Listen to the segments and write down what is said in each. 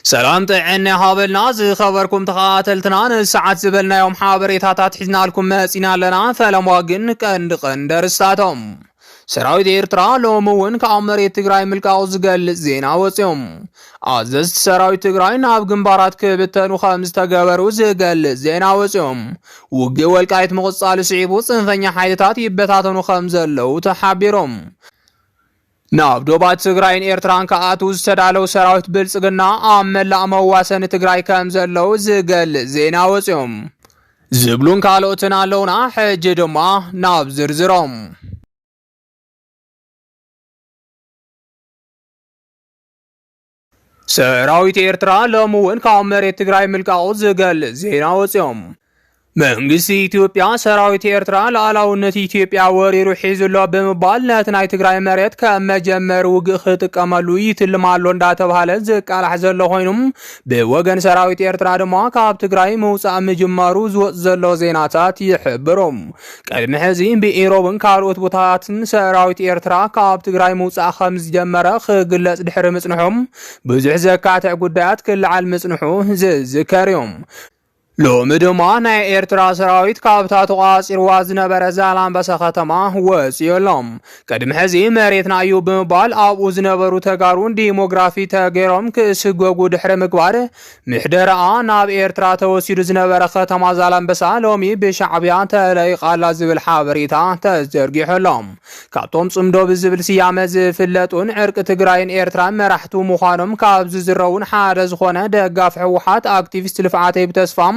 ሰላም ጥዕና ሃበልና ዝኸበርኩም ተኸታተልትና፣ ንሰዓት ዝበልናዮም ሓበሬታታት ሒዝናልኩም መጺና ኣለና። ፈለማ ግን ቀንዲ ቀንዲ ኣርእስታቶም። ሰራዊት ኤርትራ ሎሚ እውን ካብ መሬት ትግራይ ምልቃቑ ዝገልጽ ዜና ወጺኦም። ኣዘዝቲ ሰራዊት ትግራይ ናብ ግንባራት ክብተኑ ከም ዝተገበሩ ዝገልጽ ዜና ወጺኦም። ውግእ ወልቃይት ምቕጻሉ ስዒቡ ጽንፈኛ ሓይልታት ይበታተኑ ከም ዘለዉ ተሓቢሮም። ናብ ዶባት ትግራይን ኤርትራን ክኣትዉ ዝተዳለዉ ሰራዊት ብልጽግና ኣብ መላእ መዋሰኒ ትግራይ ከም ዘለዉ ዝገልጽ ዜና ወጺኦም። ዝብሉን ካልኦትን ኣለዉና። ሕጂ ድማ ናብ ዝርዝሮም። ሰራዊት ኤርትራ ሎሚ እውን ካብ መሬት ትግራይ ምልቃቑ ዝገልጽ ዜና ወጺኦም። መንግስቲ ኢትዮጵያ ሰራዊት ኤርትራ ሉዓላውነት ኢትዮጵያ ወሪሩ ሒዙ ኣሎ ብምባል ነቲ ናይ ትግራይ መሬት ከም መጀመሪ ውግእ ክጥቀመሉ ይትልም ኣሎ እንዳተባሃለ ዝቃላሕ ዘሎ ኮይኑ፣ ብወገን ሰራዊት ኤርትራ ድማ ካብ ትግራይ ምውጻእ ምጅማሩ ዝወጽእ ዘሎ ዜናታት ይሕብሩ። ቅድሚ ሕዚ ብኢሮብን ካልኦት ቦታታትን ሰራዊት ኤርትራ ካብ ትግራይ ምውጻእ ከም ዝጀመረ ክግለጽ ድሕሪ ምጽንሑ፣ ብዙሕ ዘካትዕ ጉዳያት ክለዓል ምጽንሑ ዝዝከር እዩ። ሎሚ ድማ ናይ ኤርትራ ሰራዊት ካብታ ተቋጺርዋ ዝነበረ ዛላምበሳ ከተማ ወጺኡ ኣሎ። ቅድሚ ሕዚ መሬትና እዩ ብምባል ኣብኡ ዝነበሩ ተጋሩ ዲሞግራፊ ተገይሮም ክስጎጉ ድሕሪ ምግባር፣ ምሕደራኣ ናብ ኤርትራ ተወሲዱ ዝነበረ ከተማ ዛላምበሳ ሎሚ ብሻዕብያ ተለኢቓ ኣላ ዝብል ሓበሬታ ተዘርጊሑ ኣሎ። ካብቶም ጽምዶ ብዝብል ስያመ ዝፍለጡን ዕርቂ ትግራይን ኤርትራን መራሕቱ ምዃኖም ካብ ዝዝረቡን ሓደ ዝኾነ ደጋፊ ህወሓት ኣክቲቪስት ልፍዓተይ ብተስፋ፣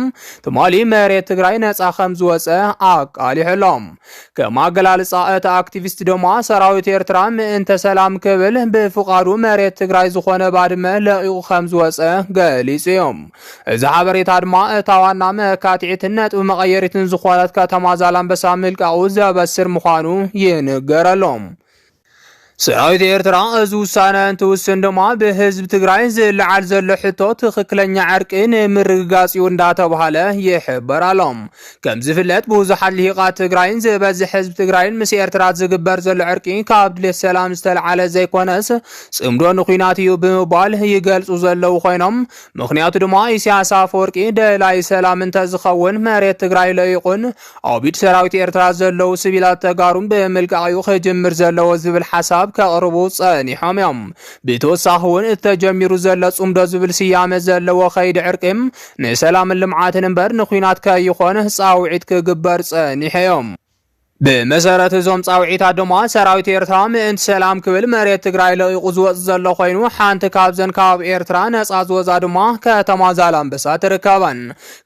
ትማሊ መሬት ትግራይ ነጻ ከም ዝወጸ ኣቃሊሑ ኣሎ። ከም ኣገላልጻ እቲ ኣክቲቪስት ድማ፣ ሰራዊት ኤርትራ ምእንተ ሰላም ክብል ብፍቓዱ መሬት ትግራይ ዝኾነ ባድመ ለቒቑ ከም ዝወጸ ገሊጹ እዩ። እዚ ሓበሬታ ድማ እታ ዋና መካትዒትን ነጥቢ መቐየሪትን ዝኾነት ከተማ ዛላምበሳ ምልቃቑ ዘበስር ምዃኑ ይንገረሉ። ሰራዊት ኤርትራ እዚ ውሳነ እንትውስን ድማ፣ ብህዝቢ ትግራይ ዝለዓል ዘሎ ሕቶ ትኽክለኛ ዕርቂ ንምርግጋጽ እዩ እንዳተባሃለ ይሕበር ኣሎ። ከም ዝፍለጥ፣ ብዙሓት ልሂቓት ትግራይን ዝበዝሕ ህዝቢ ትግራይን ምስ ኤርትራ ዝግበር ዘሎ ዕርቂ ካብ ድሌት ሰላም ዝተለዓለ ዘይኮነስ፣ ጽምዶ ንኹናት እዩ ብምባል ይገልጹ ዘለዉ ኮይኖም፣ ምኽንያቱ ድማ ኢሳያስ ኣፈወርቂ ደላይ ሰላም እንተዝኸውን፣ መሬት ትግራይ ለኢቑን ኣብ ኢድ ሰራዊት ኤርትራ ዘለዉ ሲቪላት ተጋሩን ብምልቃቕ እዩ ክጅምር ዘለዎ ዝብል ሓሳብ ከቕርቡ ጸኒሖም እዮም። ብተወሳኺ እውን፣ እቲ ተጀሚሩ ዘሎ ጽምዶ ዝብል ስያመ ዘለዎ ከይዲ ዕርቂ ንሰላምን ልምዓትን እምበር ንኹናት ከይኾን ጻውዒት ክግበር ጸኒሑ እዮም። ብመሰረት እዞም ጻውዒታት ድማ፣ ሰራዊት ኤርትራ ምእንቲ ሰላም ክብል መሬት ትግራይ ለቒቑ ዝወጽእ ዘሎ ኮይኑ፣ ሓንቲ ካብዘን ካብ ኤርትራ ነጻ ዝወጻ ድማ ከተማ ዛላምበሳ ትርከበን።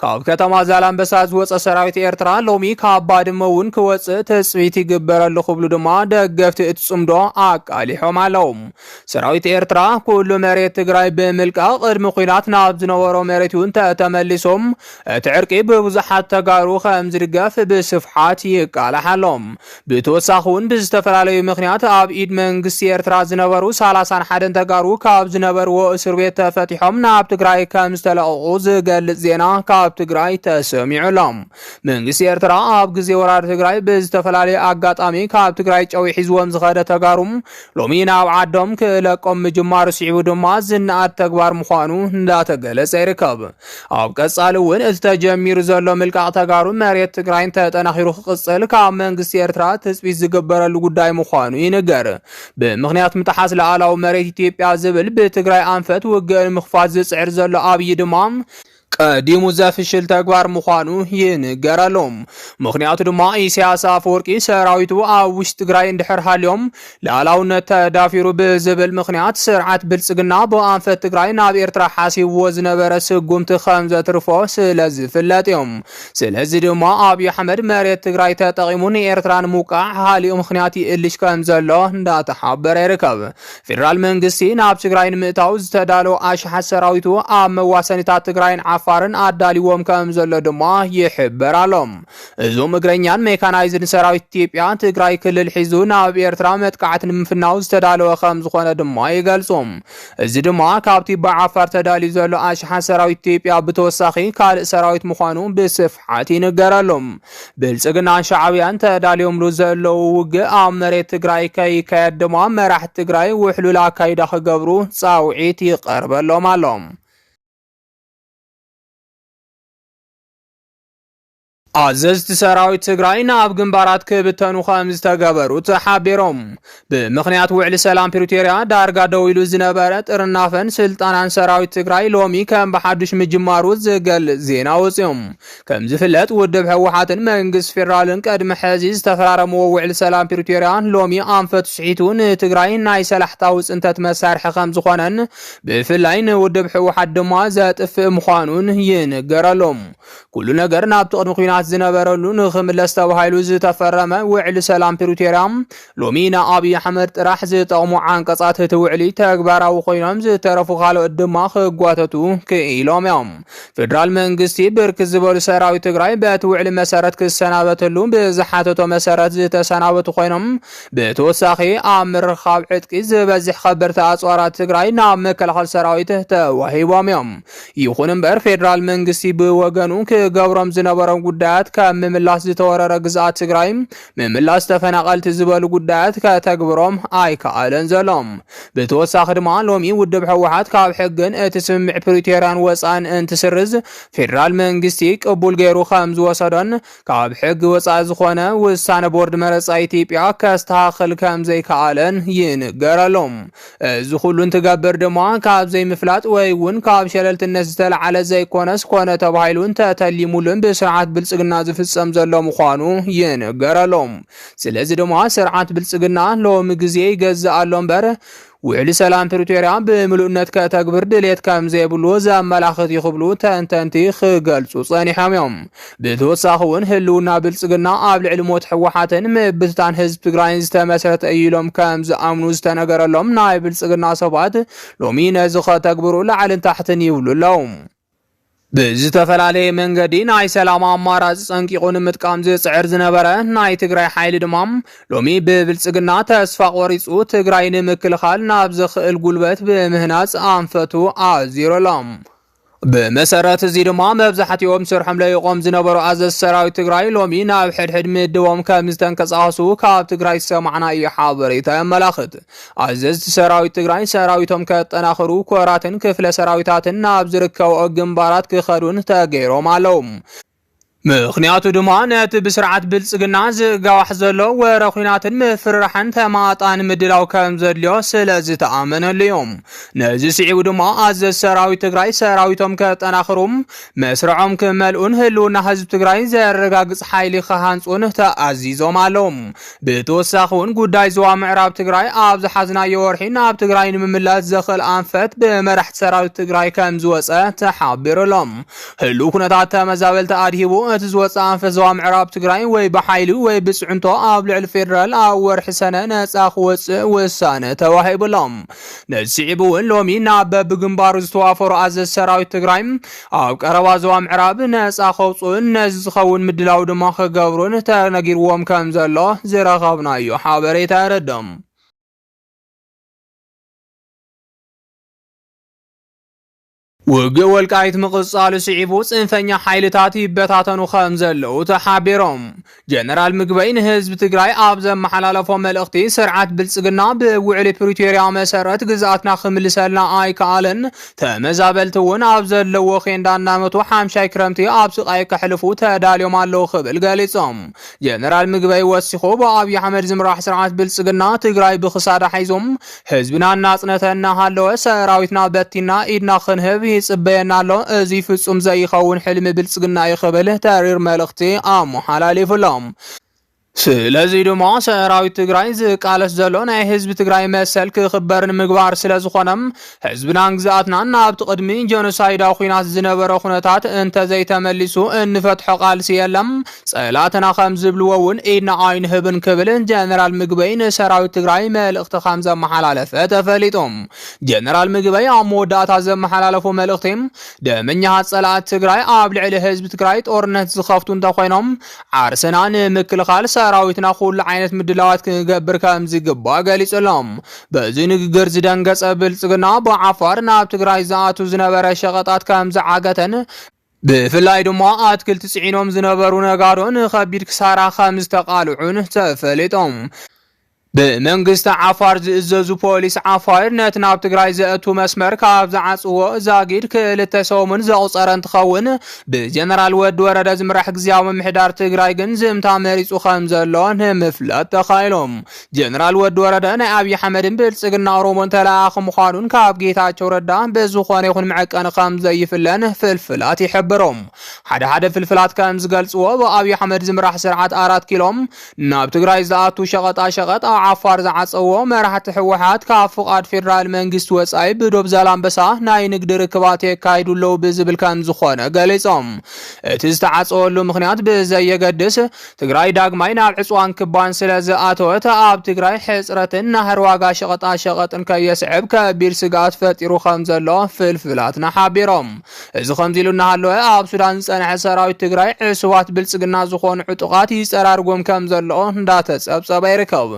ካብ ከተማ ዛላምበሳ ዝወጸ ሰራዊት ኤርትራ ሎሚ ካብ ባድመ እውን ክወጽእ ትጽቢት ይግበረሉ ክብሉ ድማ ደገፍቲ እቲ ጽምዶ ኣቃሊሖም ኣለዉ። ሰራዊት ኤርትራ ኩሉ መሬት ትግራይ ብምልቃቕ፣ ቅድሚ ኲናት ናብ ዝነበሮ መሬት እውን ተተመሊሶም፣ እቲ ዕርቂ ብብዙሓት ተጋሩ ከም ዝድገፍ ብስፍሓት ይቃላሕ ኣሎ። ብተወሳኺ እውን ብዝተፈላለዩ ምኽንያት ኣብ ኢድ መንግስቲ ኤርትራ ዝነበሩ ሰላሳን ሓደን ተጋሩ ካብ ዝነበርዎ እስር ቤት ተፈቲሖም ናብ ትግራይ ከም ዝተለቐቑ ዝገልጽ ዜና ካብ ትግራይ ተሰሚዑ ኣሎ። መንግስቲ ኤርትራ ኣብ ግዜ ወራር ትግራይ ብዝተፈላለየ ኣጋጣሚ ካብ ትግራይ ጨዊ ሒዝዎም ዝኸደ ተጋሩ ሎሚ ናብ ዓዶም ክለቆም ምጅማሩ ስዒቡ ድማ ዝነኣድ ተግባር ምዃኑ እንዳተገለጸ ይርከብ። ኣብ ቀጻሊ እውን እቲ ተጀሚሩ ዘሎ ምልቃቕ ተጋሩ መሬት ትግራይን ተጠናኺሩ ክቕጽል ካብ መንግስቲ ኤርትራ ትጽቢት ዝግበረሉ ጉዳይ ምዃኑ ይንገር። ብምኽንያት ምጥሓስ ሉዓላዊ መሬት ኢትዮጵያ ዝብል ብትግራይ ኣንፈት ውግእ ንምኽፋት ዝጽዕር ዘሎ ኣብይ ድማ ቀዲሙ ዘፍሽል ተግባር ምዃኑ ይንገረሉ። ምኽንያቱ ድማ ኢሳያስ ኣፈወርቂ ሰራዊቱ ኣብ ውሽጢ ትግራይ እንድሕር ሃልዮም ሉዓላውነት ተዳፊሩ ብዝብል ምኽንያት ስርዓት ብልጽግና ብኣንፈት ትግራይ ናብ ኤርትራ ሓሲብዎ ዝነበረ ስጉምቲ ከም ዘትርፎ ስለ ዝፍለጥ እዮም። ስለዚ ድማ ኣብይ ኣሕመድ መሬት ትግራይ ተጠቒሙ ንኤርትራ ንምውቃዕ ሃሊኡ ምኽንያት ይእልሽ ከም ዘሎ እንዳተሓበረ ይርከብ። ፌደራል መንግስቲ ናብ ትግራይ ንምእታው ዝተዳለወ ኣሽሓት ሰራዊቱ ኣብ መዋሰኒታት ትግራይን ዓፋርን ኣዳሊዎም ከም ዘሎ ድማ ይሕበር ኣሎ። እዞም እግረኛን ሜካናይዝድን ሰራዊት ኢትዮጵያ ትግራይ ክልል ሒዙ ናብ ኤርትራ መጥቃዕቲ ንምፍናው ዝተዳለወ ከም ዝኾነ ድማ ይገልጹ። እዚ ድማ ካብቲ ብዓፋር ተዳልዩ ዘሎ ኣሽሓት ሰራዊት ኢትዮጵያ ብተወሳኺ ካልእ ሰራዊት ምዃኑ ብስፍሓት ይንገረሉ። ብልጽግናን ሻዕብያን ተዳልዮምሉ ዘለዉ ውግእ ኣብ መሬት ትግራይ ከይካየድ ድማ መራሕቲ ትግራይ ውሕሉል ኣካይዳ ክገብሩ ጻውዒት ይቐርበሎም ኣሎ። ኣዘዝቲ ሰራዊት ትግራይ ናብ ግንባራት ክብተኑ ከም ዝተገበሩ ተሓቢሮም። ብምኽንያት ውዕሊ ሰላም ፕሪቶርያ ዳርጋ ደው ኢሉ ዝነበረ ጥርናፈን ስልጣናን ሰራዊት ትግራይ ሎሚ ከም ብሓዱሽ ምጅማሩ ዝገልጽ ዜና ወፂኦም። ከም ዝፍለጥ ውድብ ህወሓትን መንግስቲ ፌዴራልን ቅድሚ ሕዚ ዝተፈራረምዎ ውዕሊ ሰላም ፕሪቶርያ ሎሚ ኣንፈቱ ስሒቱ ንትግራይ ናይ ሰላሕታዊ ፅንተት መሳርሒ ከም ዝኾነን ብፍላይ ንውድብ ህወሓት ድማ ዘጥፍእ ምዃኑን ይንገረሎም። ኩሉ ነገር ናብቲ ቅድሚ ኲናት ዝነበረሉ ንኽምለስ ተባሂሉ ዝተፈረመ ውዕሊ ሰላም ፕሪቶርያ ሎሚ ንኣብይ ኣሕመድ ጥራሕ ዝጠቕሙ ዓንቀጻት እቲ ውዕሊ ተግባራዊ ኮይኖም ዝተረፉ ካልኦት ድማ ክጓተቱ ክኢሎም እዮም። ፌደራል መንግስቲ ብርክት ዝበሉ ሰራዊት ትግራይ በቲ ውዕሊ መሰረት ክሰናበተሉ ብዝሓተቶ መሰረት ዝተሰናበቱ ኮይኖም ብተወሳኺ ኣብ ምርኻብ ዕጥቂ ዝበዝሕ ከበድቲ ኣፅዋራት ትግራይ ናብ መከላኸል ሰራዊት ተዋሂቦም እዮም። ይኹን እምበር ፌደራል መንግስቲ ብወገኑ ክገብሮም ዝነበሮም ጉዳያት ካብ ምምላስ ዝተወረረ ግዝኣት ትግራይ ምምላስ ተፈናቐልቲ ዝበሉ ጉዳያት ከተግብሮም ኣይከኣለን ዘሎ። ብተወሳኺ ድማ ሎሚ ውድብ ህወሓት ካብ ሕግን እቲ ስምምዕ ፕሪቶርያን ወፃእን እንትስርዝ ፌደራል መንግስቲ ቅቡል ገይሩ ከም ዝወሰዶን ካብ ሕጊ ወፃኢ ዝኾነ ውሳነ ቦርድ መረፃ ኢትዮጵያ ከስተኻኽል ከም ዘይከኣለን ይንገረሎም። እዚ ኩሉ እንትገብር ድማ ካብ ዘይምፍላጥ ወይ እውን ካብ ሸለልትነት ዝተለዓለ ዘይኮነስ ኮነ ተባሂሉ እንተተሊሙሉን ብስርዓት ብልፅግና ዝፍፀም ዘሎ ምዃኑ ይንገረሎም። ስለዚ ድማ ስርዓት ብልፅግና ሎሚ ግዜ ይገዝእ ኣሎ እምበር ውዕሊ ሰላም ፕሪቶርያ ብምሉእነት ከተግብር ድሌት ከም ዘይብሉ ዘመላኽት እዩ ክብሉ ተንተንቲ ክገልጹ ጸኒሖም እዮም። ብተወሳኺ እውን ህልውና ብልጽግና ኣብ ልዕሊ ሞት ህወሓትን ምብትታን ህዝቢ ትግራይን ዝተመስረተ እዩ ኢሎም ከም ዝኣምኑ ዝተነገረሎም ናይ ብልጽግና ሰባት ሎሚ ነዚ ከተግብሩ ላዕልን ታሕትን ይብሉ ኣለዉ። ብዝተፈላለየ መንገዲ ናይ ሰላም ኣማራፂ ጸንቂቑ ንምጥቃም ዝጽዕር ዝነበረ ናይ ትግራይ ሓይሊ ድማ ሎሚ ብብልጽግና ተስፋ ቆሪጹ ትግራይ ንምክልኻል ናብ ዘኽእል ጉልበት ብምህናጽ ኣንፈቱ ኣዚሩ ኣሎ። ብመሰረት እዚ ድማ መብዛሕትኦም ስርሖም ለይቖም ዝነበሩ ኣዘዝ ሰራዊት ትግራይ ሎሚ ናብ ሕድሕድ ምድቦም ከም ዝተንቀሳቐሱ ካብ ትግራይ ዝሰማዕናዮ ሓበሬታ የመላኽት። ኣዘዝቲ ሰራዊት ትግራይ ሰራዊቶም ከጠናኽሩ ኮራትን ክፍለ ሰራዊታትን ናብ ዝርከብኦ ግንባራት ክኸዱን ተገይሮም ኣለዉ። ምኽንያቱ ድማ ነቲ ብስርዓት ብልጽግና ዝጋዋሕ ዘሎ ወረ ኹናትን ምፍርራሕን ተማጣኒ ምድላው ከም ዘድልዮ ስለ ዝተኣመነሉ እዩ። ነዚ ስዒቡ ድማ ኣዘዝ ሰራዊት ትግራይ ሰራዊቶም ከጠናኽሩ መስርዖም ክመልኡን ህልውና ህዝቢ ትግራይ ዘረጋግጽ ሓይሊ ክሃንጹን ተኣዚዞም ኣለዉ። ብተወሳኺ እውን ጉዳይ ዞባ ምዕራብ ትግራይ ኣብ ዝሓዝናዮ ወርሒ ናብ ትግራይ ንምምላስ ዘኽእል ኣንፈት ብመራሕቲ ሰራዊት ትግራይ ከም ዝወፀ ተሓቢሩ ኣሎ። ህሉው ኩነታት ተመዛበልቲ ኣድሂቡ እቲ ዝወፀ ኣንፈት ዞባ ምዕራብ ትግራይ ወይ ብሓይሊ ወይ ብፅዕንቶ ኣብ ልዕሊ ፌደራል ኣብ ወርሒ ሰነ ነፃ ክወፅእ ውሳነ ተዋሂቡ ኣሎ። ነዚ ስዒቡ እውን ሎሚ ናብ በብግንባሩ ዝተዋፈሩ ኣዘዝ ሰራዊት ትግራይ ኣብ ቀረባ ዞባ ምዕራብ ነፃ ከውፅኡን ነዚ ዝኸውን ምድላው ድማ ክገብሩን ተነጊርዎም ከም ዘሎ ዝረኸብናዮ ሓበሬታ የረድም። ውግእ ወልቃይት ምቕጻሉ ስዒቡ ጽንፈኛ ሓይልታት ይበታተኑ ከም ዘለዉ ተሓቢሮም። ጀነራል ምግበይ ንህዝቢ ትግራይ ኣብ ዘመሓላለፎ መልእኽቲ፣ ስርዓት ብልጽግና ብውዕሊ ፕሪቶርያ መሰረት ግዝኣትና ክምልሰልና ኣይከኣለን፣ ተመዛበልቲ እውን ኣብ ዘለዎ ኬንዳ እናመቱ ሓምሻይ ክረምቲ ኣብ ስቓይ ከሕልፉ ተዳልዮም ኣለዉ ክብል ገሊጾም። ጀነራል ምግበይ ወሲኹ፣ ብኣብይ ኣሕመድ ዝምራሕ ስርዓት ብልጽግና ትግራይ ብኽሳዳ ሒዞም ህዝብና እናጽነተ እናሃለወ ሰራዊትና በቲና ኢድና ክንህብ ይጽበየና ኣሎ። እዚ ፍጹም ዘይኸውን ሕልሚ ብልጽግና እዩ ክብል ተሪር መልእኽቲ ኣመሓላሊፉሎም። ስለዚ ድማ ሰራዊት ትግራይ ዝቃለስ ዘሎ ናይ ህዝቢ ትግራይ መሰል ክኽበር ንምግባር ስለ ዝኾነ ህዝብናን ግዝኣትናን ናብቲ ቅድሚ ጀኖሳይዳዊ ኲናት ዝነበረ ኩነታት እንተዘይተመሊሱ እንፈትሖ ቃልሲ የለን። ጸላእትና ከም ዝብልዎ እውን ኢድና ኣይንህብን ክብል ጀነራል ምግበይ ንሰራዊት ትግራይ መልእኽቲ ከም ዘመሓላለፈ ተፈሊጡ። ጀነራል ምግበይ ኣብ መወዳእታ ዘመሓላለፎ መልእኽቲ፣ ደመኛታት ጸላእቲ ትግራይ ኣብ ልዕሊ ህዝቢ ትግራይ ጦርነት ዝኸፍቱ እንተኾይኖም ዓርስና ንምክልኻል ሰራዊትና ኩሉ ዓይነት ምድላዋት ክገብር ከም ዝግባእ ገሊጹ ኣሎ። በዚ ንግግር ዝደንገጸ ብልጽግና ብዓፋር ናብ ትግራይ ዝኣቱ ዝነበረ ሸቐጣት ከም ዝዓገተን ብፍላይ ድማ ኣትክልቲ ጽዒኖም ዝነበሩ ነጋዶ ንኸቢድ ክሳራ ከም ዝተቓልዑን ተፈሊጦም። ብመንግስቲ ዓፋር ዝእዘዙ ፖሊስ ዓፋር ነቲ ናብ ትግራይ ዘእቱ መስመር ካብ ዝዓጽዎ ዛጊድ ክልተ ሰሙን ዘቑጸረ እንትኸውን፣ ብጀነራል ወዲ ወረደ ዝምራሕ ግዝያዊ ምምሕዳር ትግራይ ግን ዝምታ መሪጹ ከም ዘሎ ንምፍላጥ ተኻኢሎም። ጀነራል ወዲ ወረደ ናይ ኣብይ ኣሕመድን ብልጽግና ኦሮሞን ተለኣኣኺ ምዃኑን ካብ ጌታቸው ረዳ ብዝኾነ ይኹን መዐቀኒ ከም ዘይፍለን ፍልፍላት ይሕብሮም። ሓደ ሓደ ፍልፍላት ከም ዝገልጽዎ፣ ብኣብይ ኣሕመድ ዝምራሕ ስርዓት ኣራት ኪሎም ናብ ትግራይ ዝኣቱ ሸቐጣ ሸቐጥ ኣብ ዓፋር ዝዓጸዎ መራሕቲ ህወሓት ካብ ፍቓድ ፌደራል መንግስቲ ወጻኢ ብዶብ ዛላምበሳ ናይ ንግዲ ርክባት የካይዱ ኣለዉ ብዝብል ከም ዝኾነ ገሊጾም። እቲ ዝተዓጸወሉ ምኽንያት ብዘየገድስ፣ ትግራይ ዳግማይ ናብ ዕጽዋን ክባን ስለ ዝኣተወት፣ ኣብ ትግራይ ሕጽረትን ናህሪ ዋጋ ሸቐጣ ሸቐጥን ከየስዕብ ከቢድ ስግኣት ፈጢሩ ከም ዘሎ ፍልፍላትና ሓቢሮም። እዚ ከምዚ ኢሉ እናሃለወ፣ ኣብ ሱዳን ዝጸንሐ ሰራዊት ትግራይ ዕሱባት ብልጽግና ዝኾኑ ዕጡቓት ይጸራርጎም ከም ዘሎ እንዳተጸብጸበ ይርከብ።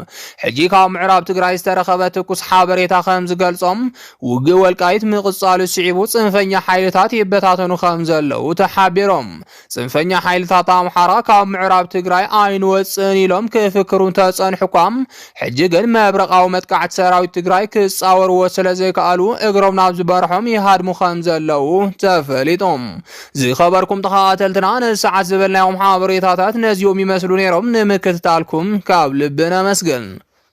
ሕጂ ካብ ምዕራብ ትግራይ ዝተረኸበ ትኩስ ሓበሬታ ከም ዝገልጾም፣ ውግእ ወልቃይት ምቕጻሉ ስዒቡ ጽንፈኛ ሓይልታት ይበታተኑ ከም ዘለዉ ተሓቢሮም። ጽንፈኛ ሓይልታት ኣምሓራ ካብ ምዕራብ ትግራይ ኣይንወጽእን ኢሎም ክፍክሩ እንተጸንሑ እኳ፣ ሕጂ ግን መብረቓዊ መጥቃዕቲ ሰራዊት ትግራይ ክጻወርዎ ስለ ዘይከኣሉ፣ እግሮም ናብ ዝበርሖም ይሃድሙ ከም ዘለዉ ተፈሊጡ። ዝኸበርኩም ተኸታተልትና፣ ንሰዓት ዝበልናዮም ሓበሬታታት ነዚኦም ይመስሉ ነይሮም። ንምክትታልኩም ካብ ልቢ ነመስግን።